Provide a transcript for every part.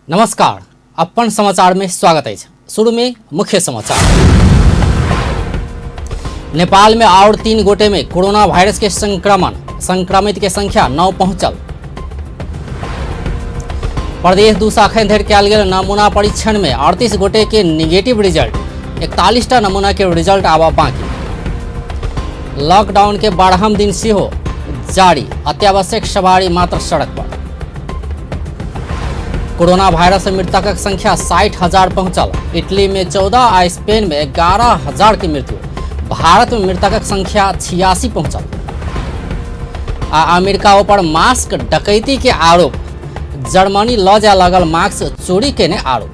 नमस्कार, अपन समाचार में स्वागत अछि। शुरू में मुख्य समाचार। नेपाल में और 3 गोटे में कोरोना वायरस के संक्रमण, संक्रमित के संख्या 9 पहुंचल। प्रदेश 2 अखन धरि कयल गेल नमूना परीक्षण में 38 गोटे के निगेटिव रिजल्ट, 41 टा नमूना के रिजल्ट आबऽ बाकी। लॉकडाउन के 12म दिन सेहो जारी, अत्यावश्यक सवारी मात्र सड़क पर। कोरोना वायरस मृतकक संख्या 60,000 पहुंचल, इटली में 14 आ स्पेन में 11,000 के मृत्यु। भारत में मृतकक संख्या 86 पहुंचल। आ अमेरिका ऊपर मास्क डकैती के आरोप, जर्मनी ल जाय लगल मास्क चोरी केने आरोप।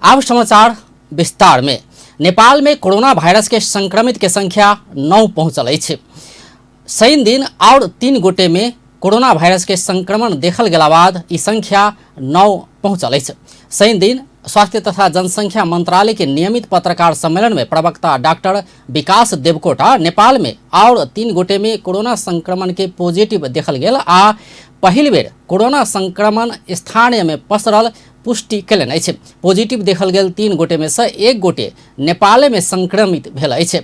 आब समाचार विस्तार में। नेपाल में कोरोना वायरस के संक्रमित के संख्या 9 पहुंचल अछि। शनि दिन और 3 गोटे में कोरोना वायरस के संक्रमण देखल गेला बाद ई संख्या 9 पहुंचल अछि। शनि दिन स्वास्थ्य तथा जनसंख्या मंत्रालय के नियमित पत्रकार सम्मेलन में प्रवक्ता डॉक्टर विकास देवकोटा नेपाल में और 3 गोटे में कोरोना संक्रमण के पॉजिटिव देखल गेल आ पहिल बेर कोरोना संक्रमण स्थानीय में पसरल पुष्टि केलनि अछि। पॉजिटिव देखल गेल 3 गोटे में से 1 गोटे नेपाल में संक्रमित भेल अछि।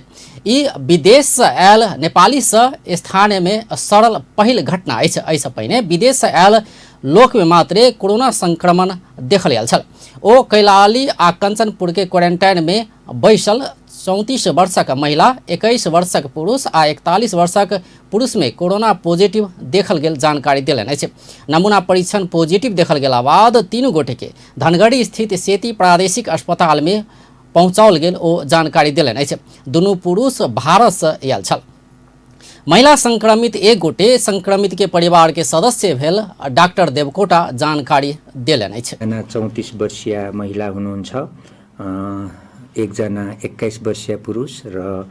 ई विदेश से आयल नेपाली से स्थानीय में सरल पहिल घटना अछि। एहिसँ पहिने विदेश से आयल लोक में मात्रे कोरोना संक्रमण देखल गेल छल। ओ कैलाली आ कंचनपुर के क्वारंटाइन में बैसल 34 वर्षक महिला, 21 वर्षक पुरुष आ 41 वर्षक पुरुष में कोरोना पॉजिटिव देखल गेल जानकारी देलनि अछि। नमूना परीक्षण पॉजिटिव देखल गेला बाद 3 गोटे के धनगढ़ी स्थित सेती प्रादेशिक अस्पताल में पहुंचाओल गेल ओ जानकारी देलनि अछि। दुनू पुरुष भारत से आयल छल। महिला संक्रमित 1 गोटे संक्रमित के परिवार के सदस्य भेल डॉक्टर देवकोटा जानकारी देलनि अछि। एकजना 34 वर्षीय महिला हुनुहुन्छ, एकजना 21 वर्षीय पुरुष र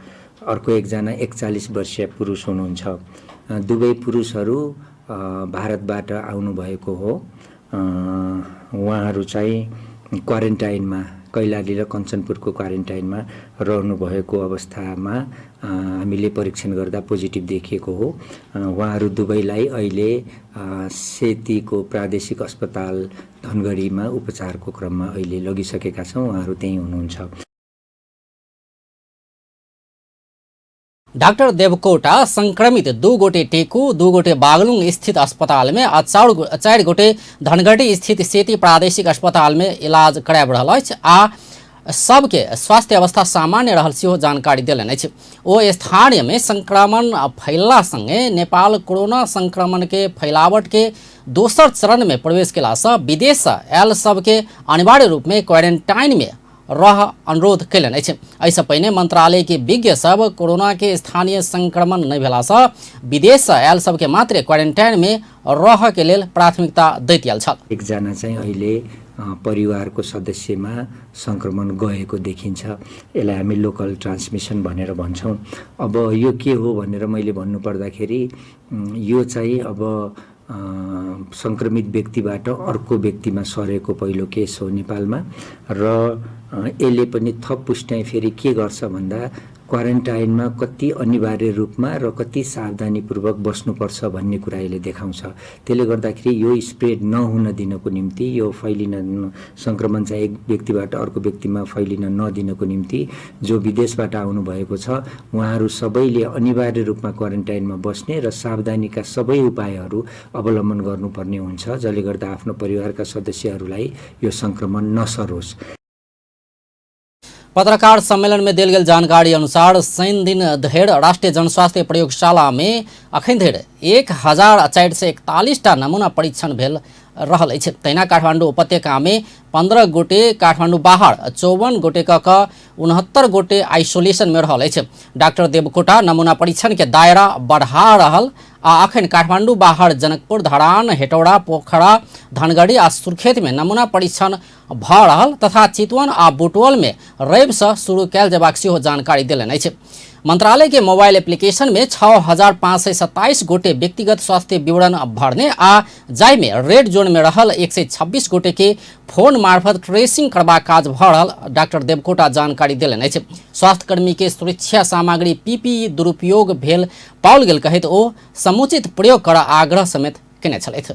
अर्को एकजना 41 वर्षीय पुरुष हुनुहुन्छ। दुवै पुरुषहरू भारतबाट आउनुभएको हो। उहाँहरू चाहिँ क्वारेन्टाइनमा, कैलाली र कञ्चनपुरको क्वारेन्टाइनमा रहनुभएको अवस्थामा हामीले परीक्षण गर्दा पोजिटिभ देखिएको हो। उहाँहरू दुवैलाई अहिले सेतीको प्रादेशिक अस्पताल धनगढीमा उपचारको क्रममा अहिले लगिसकेका छौँ। उहाँहरू त्यहीँ हुनुहुन्छ। डाक्टर देवकोटा संक्रमित 2 गोटे टेकु, 2 गोटे बागलुङ स्थित अस्पताल में आ 4 गोटे धनगढ़ी स्थित सेती प्रादेशिक अस्पताल में इलाज कराबि रहल अछि आ सबके स्वास्थ्य अवस्था सामान्य रहल सेहो जानकारी देलनि अछि। ओ स्थानीय में संक्रमण फैलला संगे नेपाल कोरोना संक्रमण के फैलावट के दोसर चरण में प्रवेश केला सँ विदेश सँ आयल सबके अनिवार्य रूप में क्वारेंटाइन में रह अनुरोध कयलनि अछि। एहिसँ पहिने मंत्रालय के विज्ञ सब कोरोना के स्थानीय संक्रमण नहि भेला सँ विदेश सँ आयल सबके मात्रे क्वारेंटाइन में रह के लेल प्राथमिकता दैत आयल छल। एकजना चाहिँ अहिले परिवारको सदस्यमा संक्रमण गएको देखिन्छ। यसलाई हामी लोकल ट्रान्समिसन भनेर भन्छौँ। अब यो के हो भनेर मैले भन्नुपर्दाखेरि यो चाहिँ अब संक्रमित व्यक्तिबाट अर्को व्यक्तिमा सरेको पहिलो केस हो नेपालमा र यसले पनि थप पुष्टि फेरि के गर्छ भन्दा क्वारेन्टाइनमा कति अनिवार्य रूपमा र कति सावधानीपूर्वक बस्नुपर्छ भन्ने कुरा यसले देखाउँछ। त्यसले गर्दाखेरि यो स्प्रेड नहुन दिनको निम्ति, यो फैलिन संक्रमण चाहिँ एक व्यक्तिबाट अर्को व्यक्तिमा फैलिन नदिनको निम्ति जो विदेशबाट आउनुभएको छ उहाँहरू सबैले अनिवार्य रूपमा क्वारेन्टाइनमा बस्ने र सावधानीका सबै उपायहरू अवलम्बन गर्नुपर्ने हुन्छ, जसले गर्दा आफ्नो परिवारका सदस्यहरूलाई यो संक्रमण नसरोस्। पत्रकार सम्मेलन में देल गेल जानकारी अनुसार शनि दिन धरि राष्ट्रीय जनस्वास्थ्य प्रयोगशाला में अखन धरि 1441 टा नमूना परीक्षण भेल रहल अछि। तहिना काठमाडौँ उपत्यका में 15 गोटे, काठमाडौँ बाहर 54 गोटे क 69 गोटे आइसोलेशन में रहल अछि। डॉक्टर देवकोटा नमूना परीक्षण के दायरा बढ़ा रहल आ अखन काठमाडौँ बाहर जनकपुर, धरान, हेटौड़ा, पोखरा, धनगढ़ी आ सुर्खेत में नमूना परीक्षण भऽ रहल तथा चितवन आ बुटवल में रवि सँ शुरू कयल जेबाक सेहो जानकारी देलनि अछि। मंत्रालय के मोबाइल एप्लीकेशन में 6527 गोटे व्यक्तिगत स्वास्थ्य विवरण भरने आ जाहि में रेड जोन में रहल 126 गोटे के फोन मार्फत ट्रेसिंग करबाक काज भऽ रहल डॉक्टर देवकोटा जानकारी देलनि अछि। स्वास्थ्यकर्मी के सुरक्षा सामग्री पीपीई दुरुपयोग भेल पाओल गेल कहैत ओ समुचित प्रयोग करऽ आग्रह समेत केने छलथि।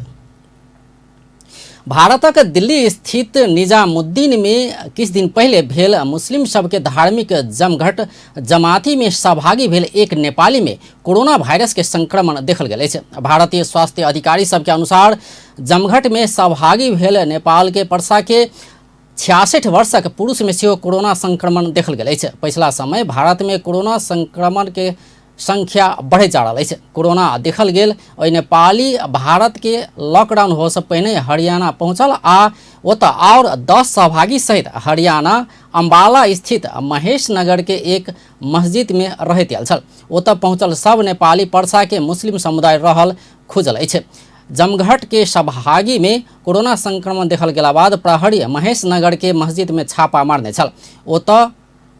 भारतक दिल्ली स्थित निजामुद्दीन में किछु दिन पहिले भेल मुस्लिम सबके धार्मिक जमघट जमाती में सहभागी भेल एक नेपाली में कोरोना वायरस के संक्रमण देखल गेल अछि। भारतीय स्वास्थ्य अधिकारी सबके अनुसार जमघट में सहभागी भेल नेपाल के पर्सा के 66 वर्षक पुरुष में सेहो कोरोना संक्रमण देखल गेल अछि। पछिला समय भारत में कोरोना संक्रमण के संख्या बढ़ैत जा रहल अछि। कोरोना देखल गेल ओहि नेपाली भारत के लॉकडाउन होबऽसँ पहिने हरियाणा पहुँचल आ ओतऽ आओर 10 सहभागी सहित हरियाणा अम्बाला स्थित महेश नगर के एक मस्जिद में रहैत आयल छल। ओतऽ पहुँचल सब नेपाली पर्सा के मुस्लिम समुदाय रहल खुजल अछि। जमघट के सहभागी में कोरोना संक्रमण देखल गेला बाद प्रहरी महेश नगर के मस्जिद में छापा मारने छल। ओतऽ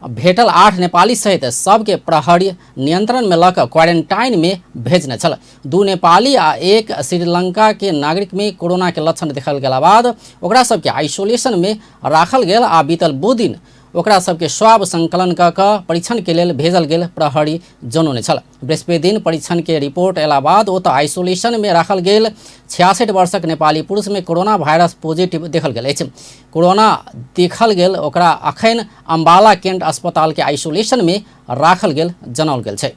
भेटल 8 नेपाली सहित सबके प्रहरी नियंत्रण में लऽ कऽ क्वारेंटाइन में भेजने छल। 2 नेपाली आ 1 श्रीलंका के नागरिक में कोरोना के लक्षण देखल गेला बाद ओकरा सबके आइसोलेशन में राखल गेल आ बीतल बुध दिन ओकरा सबके स्वाब संकलन कऽ कऽ परीक्षण के लेल भेजल गेल प्रहरी जनौने छल। बृहस्पति दिन परीक्षण के रिपोर्ट अयला बाद ओतऽ आइसोलेशन में राखल गेल 66 वर्षक नेपाली पुरुष में कोरोना वायरस पॉजिटिव देखल गेल अछि। कोरोना देखल गेल ओकरा अखन अम्बाला कैंट अस्पताल के आइसोलेशन में राखल गेल जनाओल गेल छै।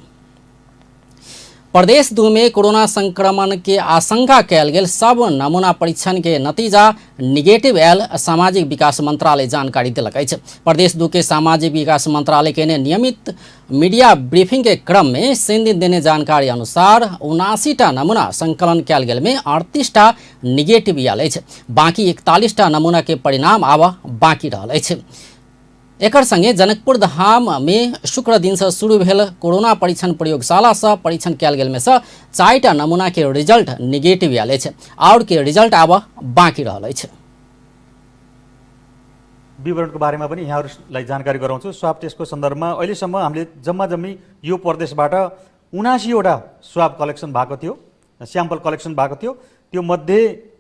प्रदेश 2 में कोरोना संक्रमण के आशंका कयल गेल सब नमूना परीक्षण के नतीजा निगेटिव आयल सामाजिक विकास मंत्रालय जानकारी देलक अछि। प्रदेश 2 के सामाजिक विकास मंत्रालय के नियमित मीडिया ब्रीफिंग के क्रम में शनि दिन देने जानकारी अनुसार 79 टा नमूना संकलन कयल गेल में 38 टा निगेटिव आयल अछि। बाकी 41 टा नमूना के परिणाम आब बाकी रहल अछि। एकर संगे जनकपुर धाम में शुक्र दिन से शुरू भेल कोरोना परीक्षण प्रयोगशाला से परीक्षण कयल गेल में से 4 टा नमूना के रिजल्ट निगेटिव आयल अछि और के रिजल्ट आब बाकी रहल अछि। विवरणको बारेमा पनि यहाँहरूलाई जानकारी गराउँछु। स्वाब टेस्टको सन्दर्भमा अहिलेसम्म हामीले जम्मा जम्मी यो प्रदेशबाट 79 वटा स्वाब कलेक्सन भएको थियो, स्याम्पल कलेक्सन भएको थियो। त्यो मध्ये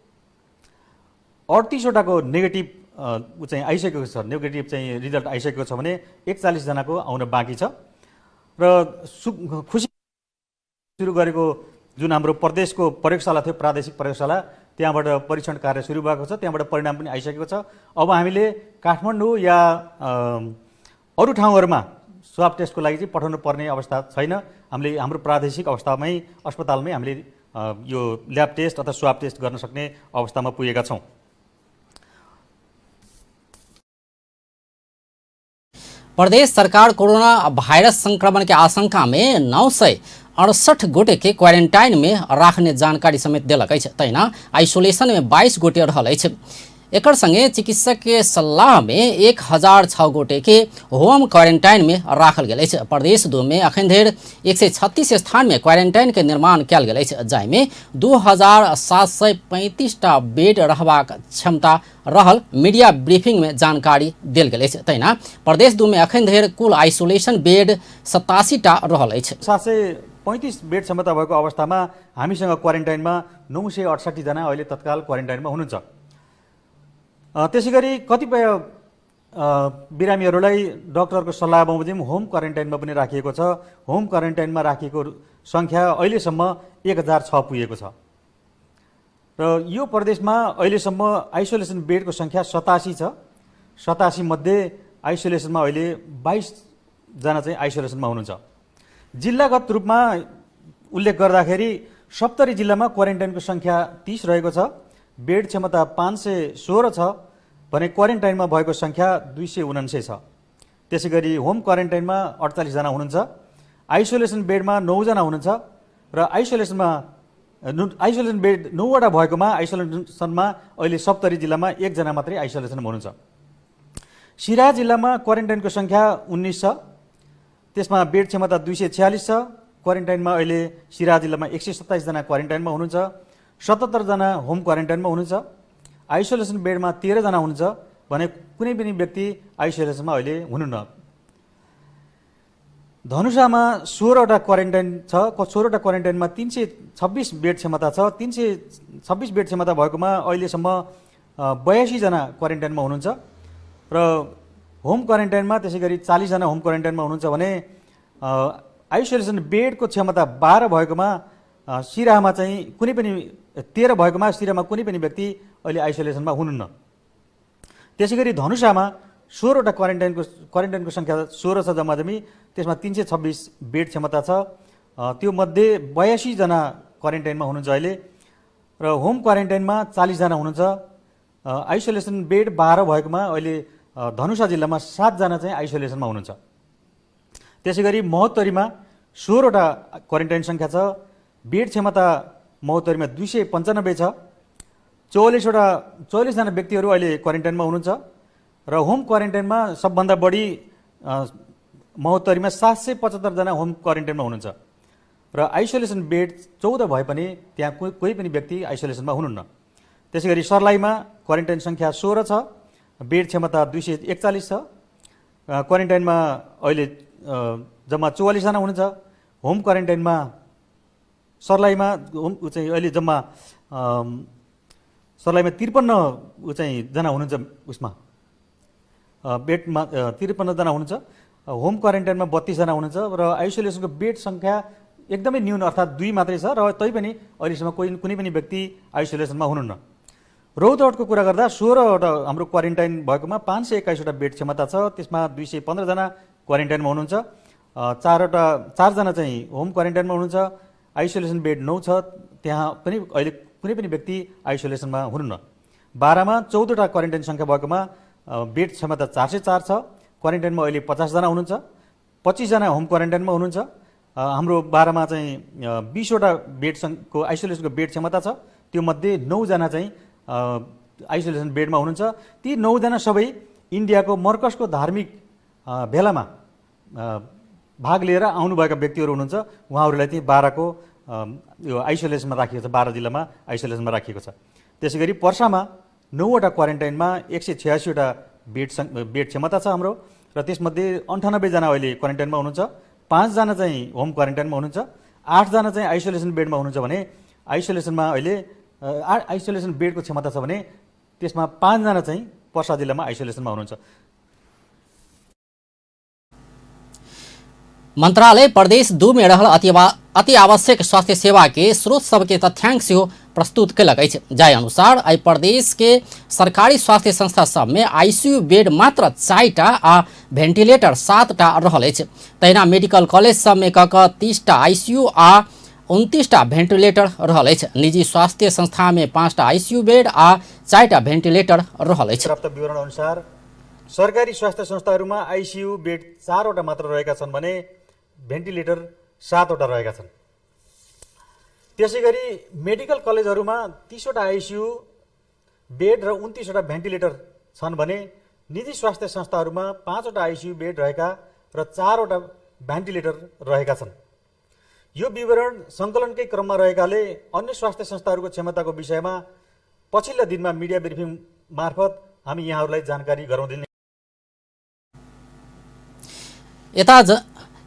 38 वटाको नेगेटिभ ऊ चाहिँ आइसकेको छ, नेगेटिभ चाहिँ रिजल्ट आइसकेको छ भने 41 जनाको आउन बाँकी छ। र खुसी सुरु गरेको जुन हाम्रो प्रदेशको प्रयोगशाला थियो, प्रादेशिक प्रयोगशाला, त्यहाँबाट परीक्षण कार्य सुरु भएको छ, त्यहाँबाट परिणाम पनि आइसकेको छ। अब हामीले काठमाडौँ या अरू ठाउँहरूमा स्वाब टेस्टको लागि चाहिँ पठाउनु पर्ने अवस्था छैन। हामीले हाम्रो प्रादेशिक अवस्थामै अस्पतालमै हामीले यो ल्याब टेस्ट अथवा स्वाब टेस्ट गर्न सक्ने अवस्थामा पुगेका छौँ। प्रदेश सरकार कोरोना वायरस संक्रमण के आशंका में 968 गोटे के क्वारेंटाइन में राखने जानकारी समेत देलक अछि। तहिना आइसोलेशन में 22 गोटे रहल अछि। एकर संगे चिकित्सक के सलाह में 1006 गोटे के होम क्वारेंटाइन में राखल गेल अछि। प्रदेश 2 में अखन धरि 136 स्थान में क्वारेंटाइन के निर्माण कयल गेल अछि, जाहिमे 2735 टा बेड रहबाक क्षमता रहल मीडिया ब्रीफिंग में जानकारी देल गेल अछि। तहिना प्रदेश 2 में अखन धरि कुल आइसोलेशन बेड 87 टा रहल अछि। 735 बेड क्षमता भएको अवस्थामा हामीसँग क्वारेन्टाइनमा 968 जना अहिले तत्काल क्वारेन्टाइनमा हुनुहुन्छ। त्यसै गरी कतिपय बिरामीहरूलाई डाक्टरको सल्लाह बमोजिम होम क्वारेन्टाइनमा पनि राखिएको छ। होम क्वारेन्टाइनमा राखिएको सङ्ख्या अहिलेसम्म 1006 पुगेको छ। र यो प्रदेशमा अहिलेसम्म आइसोलेसन बेडको सङ्ख्या 87 छ। 87 मध्ये आइसोलेसनमा अहिले 22 जना चाहिँ आइसोलेसनमा हुनुहुन्छ। जिल्लागत रूपमा उल्लेख गर्दाखेरि सप्तरी जिल्लामा क्वारेन्टाइनको सङ्ख्या 30 रहेको छ, बेड क्षमता 516 छ भने क्वारेन्टाइनमा भएको सङ्ख्या 279 छ। त्यसै गरी होम क्वारेन्टाइनमा 48 जना हुनुहुन्छ, आइसोलेसन बेडमा 9 जना हुनुहुन्छ र आइसोलेसन बेड 9वटा भएकोमा आइसोलेसनमा अहिले सप्तरी जिल्लामा 1 जना मात्रै आइसोलेसनमा हुनुहुन्छ। सिराहा जिल्लामा क्वारेन्टाइनको सङ्ख्या 19 छ, त्यसमा बेड क्षमता 246 छ। क्वारेन्टाइनमा अहिले सिराहा जिल्लामा 127 जना क्वारेन्टाइनमा हुनुहुन्छ, 77 जना होम क्वारेन्टाइनमा हुनुहुन्छ, आइसोलेसन बेडमा 13 जना हुनुहुन्छ भने कुनै पनि व्यक्ति आइसोलेसनमा अहिले हुनुहुन्न। धनुषामा 16वटा क्वारेन्टाइन छ, 16वटा क्वारेन्टाइनमा 326 बेड क्षमता छ। 326 बेड क्षमता भएकोमा अहिलेसम्म 82 जना क्वारेन्टाइनमा हुनुहुन्छ र होम क्वारेन्टाइनमा त्यसै गरी 40 जना होम क्वारेन्टाइनमा हुनुहुन्छ भने आइसोलेसन बेडको क्षमता 12 भएकोमा सिराहामा चाहिँ कुनै पनि 13 भएकोमा सिरामा कुनै पनि व्यक्ति अहिले आइसोलेसनमा हुनुहुन्न। त्यसै गरी धनुषामा 16वटा क्वारेन्टाइनको सङ्ख्या 16 छ जम्माजम्मी, त्यसमा 326 बेड क्षमता छ। त्यो मध्ये 82 जना क्वारेन्टाइनमा हुनुहुन्छ अहिले र होम क्वारेन्टाइनमा 40 जना हुनुहुन्छ। आइसोलेसन बेड 12 भएकोमा अहिले धनुषा जिल्लामा 7 जना चाहिँ आइसोलेसनमा हुनुहुन्छ। त्यसै गरी महोत्तरीमा 16वटा क्वारेन्टाइन सङ्ख्या छ, बेड क्षमता महोत्तरीमा 295 छ। 44 जना व्यक्तिहरू अहिले क्वारेन्टाइनमा हुनुहुन्छ र होम क्वारेन्टाइनमा सबभन्दा बढी महोत्तरीमा 775 जना होम क्वारेन्टाइनमा हुनुहुन्छ र आइसोलेसन बेड 14 भए पनि त्यहाँ कोही पनि व्यक्ति आइसोलेसनमा हुनुहुन्न। त्यसै गरी सर्लाहीमा क्वारेन्टाइन सङ्ख्या 16 छ, बेड क्षमता 241 छ। क्वारेन्टाइनमा अहिले जम्मा 44 जना हुनुहुन्छ। होम क्वारेन्टाइनमा सर्लाहीमा होम चाहिँ अहिले जम्मा सर्लाहीमा 53 चाहिँ जना हुनुहुन्छ, उसमा बेडमा 53 जना हुनुहुन्छ। होम क्वारेन्टाइनमा 32 जना हुनुहुन्छ र आइसोलेसनको बेड सङ्ख्या एकदमै न्यून अर्थात् 2 मात्रै छ र तैपनि अहिलेसम्म कुनै पनि व्यक्ति आइसोलेसनमा हुनुहुन्न। रौतहटको कुरा गर्दा 16वटा हाम्रो क्वारेन्टाइन भएकोमा 521वटा बेड क्षमता छ, त्यसमा 215 जना क्वारेन्टाइनमा हुनुहुन्छ। 4जना चाहिँ होम क्वारेन्टाइनमा हुनुहुन्छ। आइसोलेसन बेड 9 छ, त्यहाँ पनि अहिले कुनै पनि व्यक्ति आइसोलेसनमा हुनुहुन्न। 12मा 14वटा क्वारेन्टाइन सङ्ख्या भएकोमा बेड क्षमता 404 छ, क्वारेन्टाइनमा अहिले 50 जना हुनुहुन्छ, 25 जना होम क्वारेन्टाइनमा हुनुहुन्छ। हाम्रो 12मा चाहिँ 20वटा बेड को आइसोलेसनको बेड क्षमता छ, त्यो मध्ये 9 जना चाहिँ आइसोलेसन बेडमा हुनुहुन्छ। ती 9 जना सबै इन्डियाको मर्कसको धार्मिक भेलामा भाग लिएर आउनुभएका व्यक्तिहरू हुनुहुन्छ। उहाँहरूलाई चाहिँ 12को यो आइसोलेसनमा राखिएको छ, 12 जिल्लामा आइसोलेसनमा राखिएको छ। त्यसै गरी पर्सामा 9वटा क्वारेन्टाइनमा 186वटा बेड क्षमता छ हाम्रो र त्यसमध्ये 98 जना अहिले क्वारेन्टाइनमा हुनुहुन्छ, 5 जना चाहिँ होम क्वारेन्टाइनमा हुनुहुन्छ, 8 जना चाहिँ आइसोलेसन बेडमा हुनुहुन्छ भने आइसोलेसनमा अहिले आइसोलेसन बेडको क्षमता छ भने त्यसमा 5 जना चाहिँ पर्सा जिल्लामा आइसोलेसनमा हुनुहुन्छ। मंत्रालय प्रदेश 2 में रहल अति आवश्यक स्वास्थ्य सेवा के स्रोत सबके तथ्यांक सेहो प्रस्तुत कयलक अछि। जाहि अनुसार एहि प्रदेश के सरकारी स्वास्थ्य संस्था सब में आईसीयू बेड मात्र 4टा आ भेंटिलेटर 7टा रहल अछि। तहिना मेडिकल कॉलेज सब में क 30टा आईसीयू आ 29टा भेंटिलेटर रहल अछि। निजी स्वास्थ्य संस्था में 5टा आईसीयू बेड आ 4टा भेंटिलेटर रहल अछि। प्राप्त विवरण अनुसार सरकारी स्वास्थ्य संस्थाहरूमा आईसीयू बेड 4वटा मात्र रहेका छन् भने भेन्टिलेटर 7वटा रहेका छन्। त्यसैगरी मेडिकल कलेजहरूमा 30वटा आईसीयू बेड र 29वटा भेन्टिलेटर छन् भने निजी स्वास्थ्य संस्थाहरूमा 5वटा आईसीयू बेड रहेका र 4वटा भेन्टिलेटर रहेका छन्। यो विवरण सङ्कलनकै क्रममा रहेकाले अन्य स्वास्थ्य संस्थाहरूको क्षमताको विषयमा पछिल्ला दिनमा मिडिया ब्रिफिङ मार्फत हामी यहाँहरूलाई जानकारी गराउँदै। यता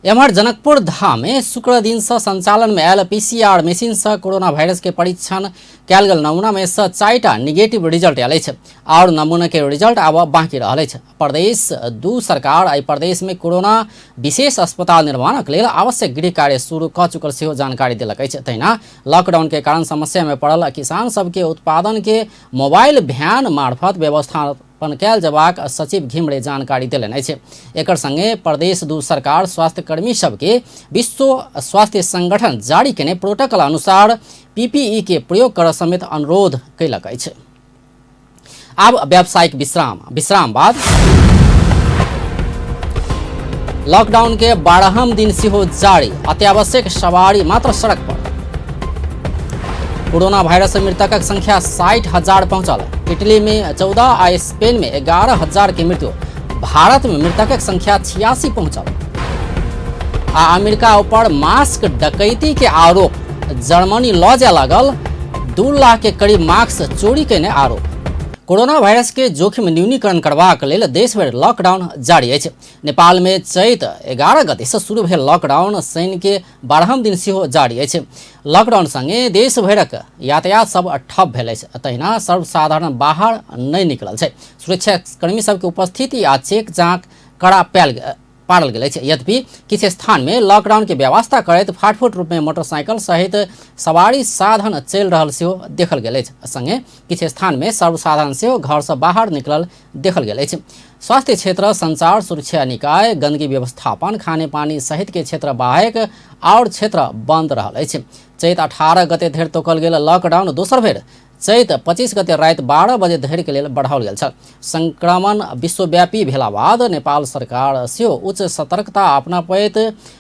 एम्हर जनकपुर धाम में शुक्र दिन से संचालन में आयल पीसीआर मशीन से कोरोना वायरस के परीक्षण कयल गेल नमूना में से 4टा निगेटिव रिजल्ट आयल अछि और नमूना के रिजल्ट आब बाकी रहल अछि। प्रदेश 2 सरकार एहि प्रदेश में कोरोना विशेष अस्पताल निर्माणक लेल आवश्यक गृह कार्य शुरू क चुकल सेहो जानकारी देलक अछि। तहिना लॉकडाउन के कारण समस्या में पड़ल किसान सबके उत्पादन के मोबाइल भ्यान मार्फत व्यवस्थापन कयल जबाक सचिव घिमरे जानकारी देलनि अछि। एकर संगे प्रदेश 2 सरकार स्वास्थ्यकर्मी सबके विश्व स्वास्थ्य संगठन जारी केने प्रोटोकॉल अनुसार पीपीई के प्रयोग कर समेत अनुरोध कयलक अछि। आब व्यावसायिक विश्राम बाद लॉकडाउन के 12वां दिन सेहो जारी, अत्यावश्यक सवारी मात्र सड़क पर। कोरोना वायरस से मृतकक संख्या 60,000 पहुंचल। इटली में 14 आ स्पेन में 11,000 के मृत्यु। भारत में मृतकक संख्या 86 पहुंचल। आ अमेरिका ऊपर मास्क डकैती के आरोप, जर्मनी लऽ जाय लागल 2 लाख के करीब मास्क चोरी केने आरोप। कोरोना वायरस के जोखिम न्यूनीकरण करबाक लेल देशभरि लॉकडाउन जारी अछि। नेपाल में चैत 11 गते से शुरू भेल लॉकडाउन शनि के 12वां दिन सेहो जारी अछि। लॉकडाउन संगे देशभरिक यातायात सब ठप भेल अछि। तहिना सर्वसाधारण बाहर नहि निकलल छै। सुरक्षाकर्मी सबके उपस्थिति आ चेक जाँच कड़ा पारल गेल अछि। यद्यपि किछु स्थान में लॉकडाउन के व्यवस्था करैत फाटफूट रूप में मोटरसाइकिल सहित सवारी साधन चलि रहल सेहो देखल गेल अछि। संगे किछु स्थान में सर्वसाधारण सेहो घर से बाहर निकलल देखल गेल अछि। स्वास्थ्य क्षेत्र, संचार सुरक्षा निकाय, गंदगी व्यवस्थापन, खानेपानी सहित के क्षेत्र बाहेक और क्षेत्र बंद रहल अछि। चैत 18 गते धरि तोकल गेल लॉकडाउन दोसर बेर चैत 25 गते राति 12 बजे धरि के लेल बढ़ाओल गेल छल। संक्रमण विश्वव्यापी भेला बाद नेपाल सरकार सेहो उच्च सतर्कता अपनाबैत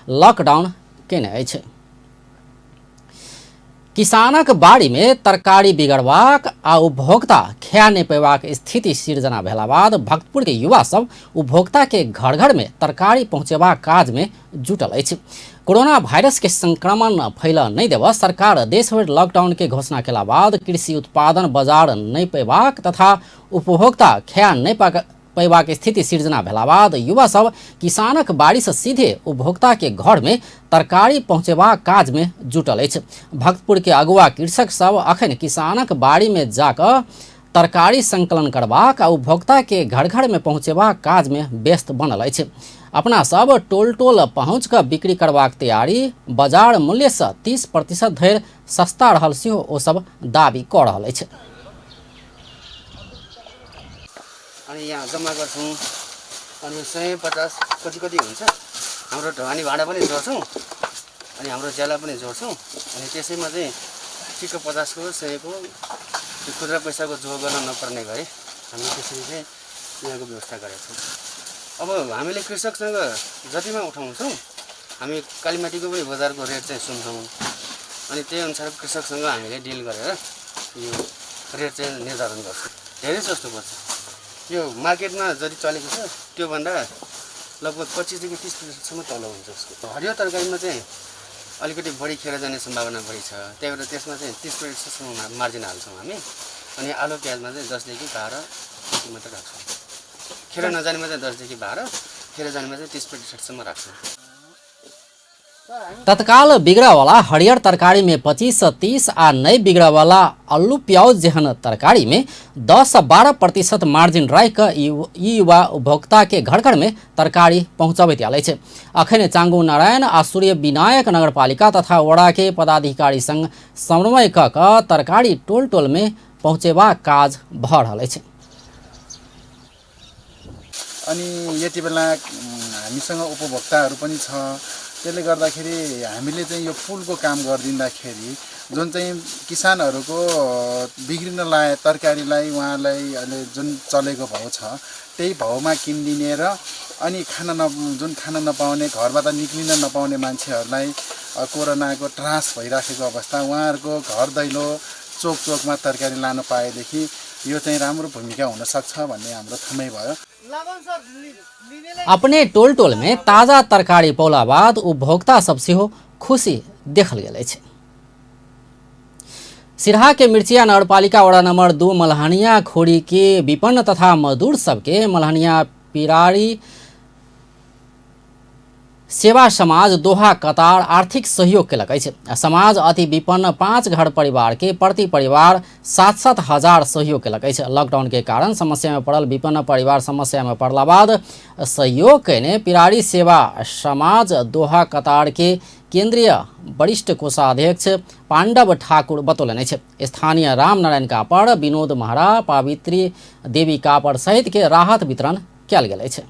लॉकडाउन केने अछि। किसानक बाड़ी में तरकारी बिगड़बाक आ उपभोक्ता खाए नहि पेबाक स्थिति सिर्जना भेला बाद भक्तपुर के युवा सब उपभोक्ता के घर घर में तरकारी पहुँचेबाक काज में जुटल अछि। कोरोना वायरस के संक्रमण फैल नहि देबऽ सरकार देशभरि लॉकडाउन के घोषणा केला बाद कृषि उत्पादन बाजार नहि पेबाक तथा उपभोक्ता खाए नहि पेबाक स्थिति सिर्जना भेला बाद युवा सब किसानक बाड़ी से सीधे उपभोक्ता के घर में तरकारी पहुँचेबाक काज में जुटल अछि। भक्तपुर के अगुआ कृषक सब अखन किसानक बाड़ी में जाकऽ तरकारी संकलन करबाक आ उपभोक्ता के घर घर में पहुँचेबाक काज में व्यस्त बनल अछि। अपना सब टोल टोल पहुँच कऽ बिक्री करबाक तैयारी बाजार मूल्य से 30% धरि सस्ता रहल सेहो ओ सब दावी कऽ रहल अछि। अनि यहाँ जम्मा गर्छौँ, अनि 150 कति कति हुन्छ, हाम्रो ढुवानी भाडा पनि जोड्छौँ अनि हाम्रो ज्याला पनि जोड्छौँ, अनि त्यसैमा चाहिँ ठिक्क 50को 100को त्यो खुद्रा पैसाको जो गर्न नपर्ने गरी हामी त्यसरी चाहिँ यहाँको व्यवस्था गरेका छौँ। अब हामीले कृषकसँग जतिमा उठाउँछौँ हामी कालीमाटीको पनि बजारको रेट चाहिँ सुन्छौँ, अनि त्यही अनुसार कृषकसँग हामीले डिल गरेर यो रेट चाहिँ निर्धारण गर्छौँ। धेरै सस्तो पर्छ, यो मार्केटमा जति चलेको छ त्योभन्दा लगभग 25 देखि 30% तल हुन्छ। उसको हरियो तरकारीमा चाहिँ अलिकति बढी खेर जाने सम्भावना बढी छ, त्यही भएर त्यसमा चाहिँ 30% मार्जिन हाल्छौँ हामी, अनि आलु प्याजमा चाहिँ 10 देखि 12 त्यति मात्रै राख्छौँ। खेर नजानेमा चाहिँ 10 देखि 12, खेर जानेमा चाहिँ 30% राख्छौँ। तत्काल बिगड़ावाला हरियर तरकारी में 25 से 30 आ नहीं बिगड़ावाला आलू प्याज जेहन तरकारी में 10 से 12% मार्जिन राखि कऽ ई युवा उपभोक्ता के घर घर में तरकारी पहुँचबैत आयल अछि। अखन चांगू नारायण आ सूर्य विनायक नगरपालिका तथा वड़ा के पदाधिकारी संग समन्वय कऽ कऽ तरकारी टोल टोल में पहुँचेबाक काज भऽ रहल अछि। अनि यति बेला हामीसँग उपभोक्ताहरू पनि छ, त्यसले गर्दाखेरि हामीले चाहिँ यो पुलको काम गरिदिँदाखेरि जुन चाहिँ किसानहरूको बिग्रिन लाए तरकारीलाई उहाँलाई अहिले जुन चलेको भाउ छ त्यही भाउमा किनिदिने र अनि जुन खान नपाउने, घरबाट निक्लिन नपाउने मान्छेहरूलाई कोरोनाको त्रास भइराखेको अवस्था उहाँहरूको घर दैलो चोक चोकमा तरकारी लान पाएदेखि यो चाहिँ राम्रो भूमिका हुनसक्छ भन्ने हाम्रो थमाइ भयो। अपने टोल टोल में ताजा तरकारी पौला बाद उपभोक्ता सब सेहो खुशी देखल गेल अछि। सिरहा के मिर्चिया नगरपालिका वडा नंबर 2 मलहनिया खोड़ी के विपन्न तथा मजदूर सबके मलहनिया पिरारी सेवा समाज दोहा कतार आर्थिक सहयोग केलक अछि। समाज अति विपन्न 5 घर परिवार के प्रति परिवार 7-7 हजार सहयोग केलक अछि। लॉकडाउन के कारण समस्या में पड़ल विपन्न परिवार समस्या में पड़ला बाद सहयोग केने पिरारी सेवा समाज दोहा कतार के केंद्रीय वरिष्ठ कोषाध्यक्ष पाण्डव ठाकुर बतौलनि अछि। स्थानीय रामनारायण कापड़, विनोद महरा, पावित्री देवी कापड़ सहित के राहत वितरण कयल गेल अछि।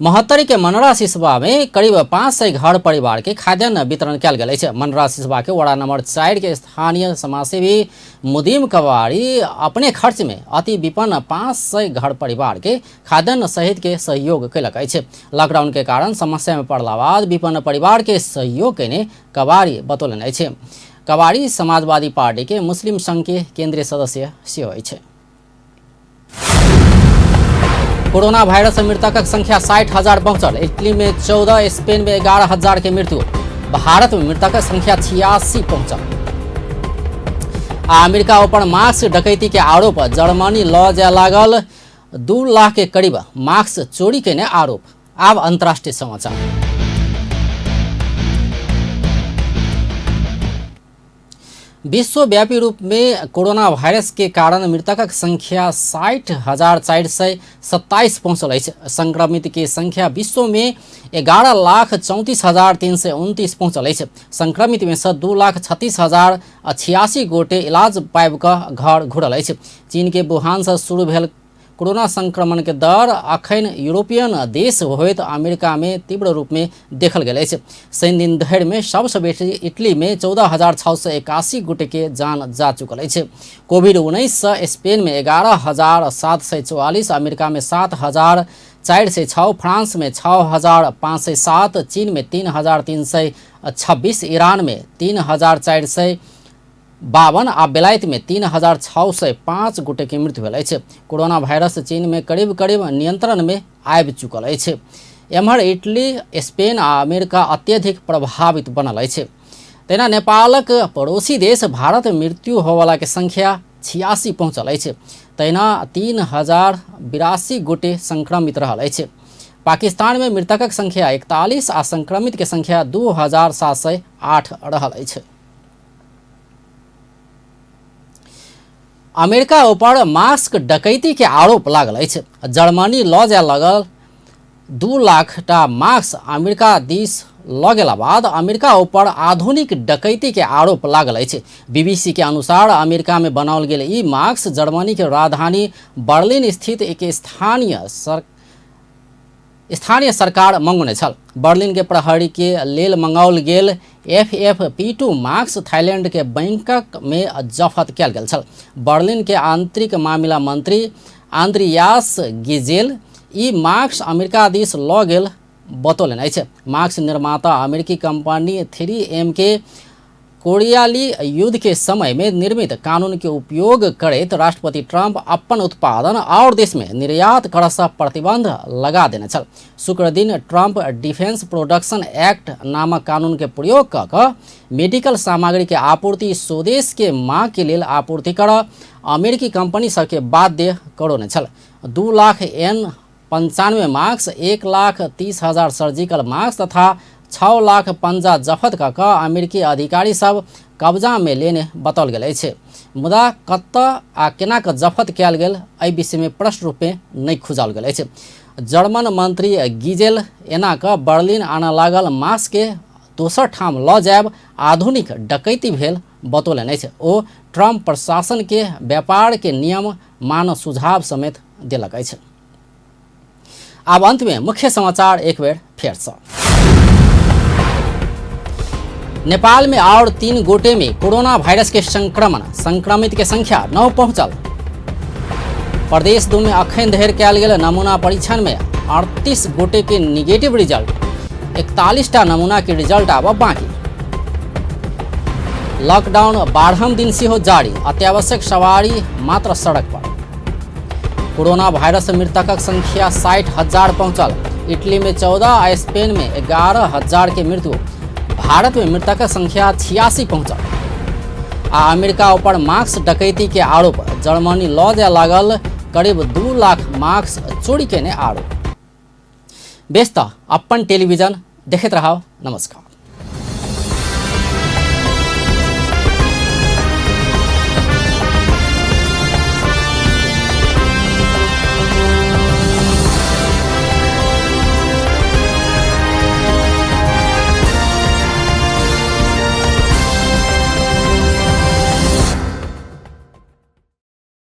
महोत्तरी के मनरा सिसवा में करीब 500 घर परिवार के खाद्यान्न वितरण कयल गेल अछि। मनरा सिसवा के वड़ा नंबर 4 के स्थानीय समाजसेवी मुदीम कवारी अपने खर्च में अति विपन्न 500 घर परिवार के खाद्यान्न सहित के सहयोग कयलक अछि। लॉकडाउन के कारण समस्या में पड़ला बाद विपन्न परिवार के सहयोग केने कवारी बतौलनि अछि। कवारी समाजवादी पार्टी के मुस्लिम संघ के केंद्रीय सदस्य सेहो अछि। कोरोना वायरस से मृतकक संख्या 60,000 पहुंचल। इटली में 14, स्पेन में 11,000 के मृत्यु। भारत में मृतकक संख्या 86 पहुंचल। अमेरिका ऊपर मास्क डकैती के आरोप, जर्मनी ल जाय लागल 2 लाख के करीब मास्क चोरी केने आरोप। आब अंतर्राष्ट्रीय समाचार। विश्वव्यापी रूप में कोरोना वायरस के कारण मृतकक संख्या 60,427 पहुँचल अछि। संक्रमित के संख्या विश्व में 11,34,329 पहुँचल अछि। संक्रमित में से 2,36,086 गोटे इलाज पाबि कऽ घर घुरल अछि। चीन के वुहान से शुरू भेल कोरोना संक्रमण के दर अखन यूरोपियन देश होइत अमेरिका में तीव्र रूप में देखल गेल अछि। शनि दिन धरि में सबसँ बेसी इटली में 14,681 गोटे के जान जा चुकल अछि। कोविड-19 से स्पेन में 11,744, अमेरिका में 7,406, फ्रांस में 6,507, चीन में 3,326, ईरान में 3,452 आ बेलायत में 3,605 गोटे के मृत्यु भेल अछि। कोरोना वायरस चीन में करीब करीब नियंत्रण में आबि चुकल अछि। एम्हर इटली, स्पेन आ अमेरिका अत्यधिक प्रभावित बनल अछि। तहिना नेपालक पड़ोसी देश भारत मृत्यु होवला के संख्या 86 पहुँचल अछि। तहिना 3,082 गोटे संक्रमित रहल अछि। पाकिस्तान में मृतकक संख्या 41 आ संक्रमित के संख्या 2,708 रहल अछि। अमेरिका ऊपर मास्क डकैती के आरोप लागल अछि। जर्मनी लऽ जाय लगल 2 लाख टा मास्क अमेरिका दिस लऽ गेला बाद अमेरिका ऊपर आधुनिक डकैती के आरोप लागल अछि। बीबीसी के अनुसार अमेरिका में बनाओल गेल ई मास्क जर्मनी के राजधानी बर्लिन स्थित एक स्थानीय सरकार मंगौने छल। बर्लिन के प्रहरी के लेल मंगाओल गेल FFP2 mask Thailand के बैंकॉक में जफत कयल गेल छल। बर्लिन के आंतरिक मामिला मंत्री आंद्रियास गिजेल ई मास्क अमेरिका दिस लऽ गेल बतौलनि अछि। मास्क निर्माता अमेरिकी कंपनी 3M के कोरियाली युद्ध के समय में निर्मित कानून के उपयोग करैत राष्ट्रपति ट्रंप अपन उत्पादन और देश में निर्यात करसँ प्रतिबंध लगा देने छल। शुक्र दिन ट्रंप डिफेंस प्रोडक्शन एक्ट नामक कानून के प्रयोग कऽ कऽ मेडिकल सामग्री के आपूर्ति स्वदेश के मांग के लेल आपूर्ति कर अमेरिकी कंपनी सबके बाध्य करौने छल। 2 lakh N95 mask, 1,30,000 surgical mask तथा 6 लाख पंजा जफत कऽ कऽ अमेरिकी अधिकारी सब कब्जा में लेने बताओल गेल अछि। मुदा कतऽ आ केना कऽ जफत कयल गेल एहि विषय में प्रश्न रूप में नहि खुजाओल गेल अछि। जर्मन मंत्री गिजेल एना कऽ बर्लिन आनऽ लागल मास्क के दोसर ठाम लऽ जायब आधुनिक डकैती भेल बतौलनि अछि। ओ ट्रंप प्रशासन के व्यापार के नियम मान सुझाव समेत देलक अछि। आब अंत में मुख्य समाचार एक बेर फेर से। नेपाल में और 3 गोटे में कोरोना वायरस के संक्रमण, संक्रमित के संख्या 9 पहुंचल। प्रदेश 2 में अखन धरि कयल गेल नमूना परीक्षण में 38 गोटे के निगेटिव रिजल्ट, 41 टा नमूना के रिजल्ट आब बाकी। लॉकडाउन 12म दिन सेहो जारी, अत्यावश्यक सवारी मात्र सड़क पर। कोरोना वायरस मृतकक संख्या 60,000 पहुंचल। इटली में 14 आ स्पेन में 11,000 के मृत्यु। भारत में मृतकक संख्या 86 पहुंचल। आ अमेरिका ऊपर मास्क डकैती के आरोप, जर्मनी लऽ जाय लागल करीब 2 लाख मास्क चोरी केने आरोप। बेस तऽ अपन टेलीविजन देखैत रहब। नमस्कार।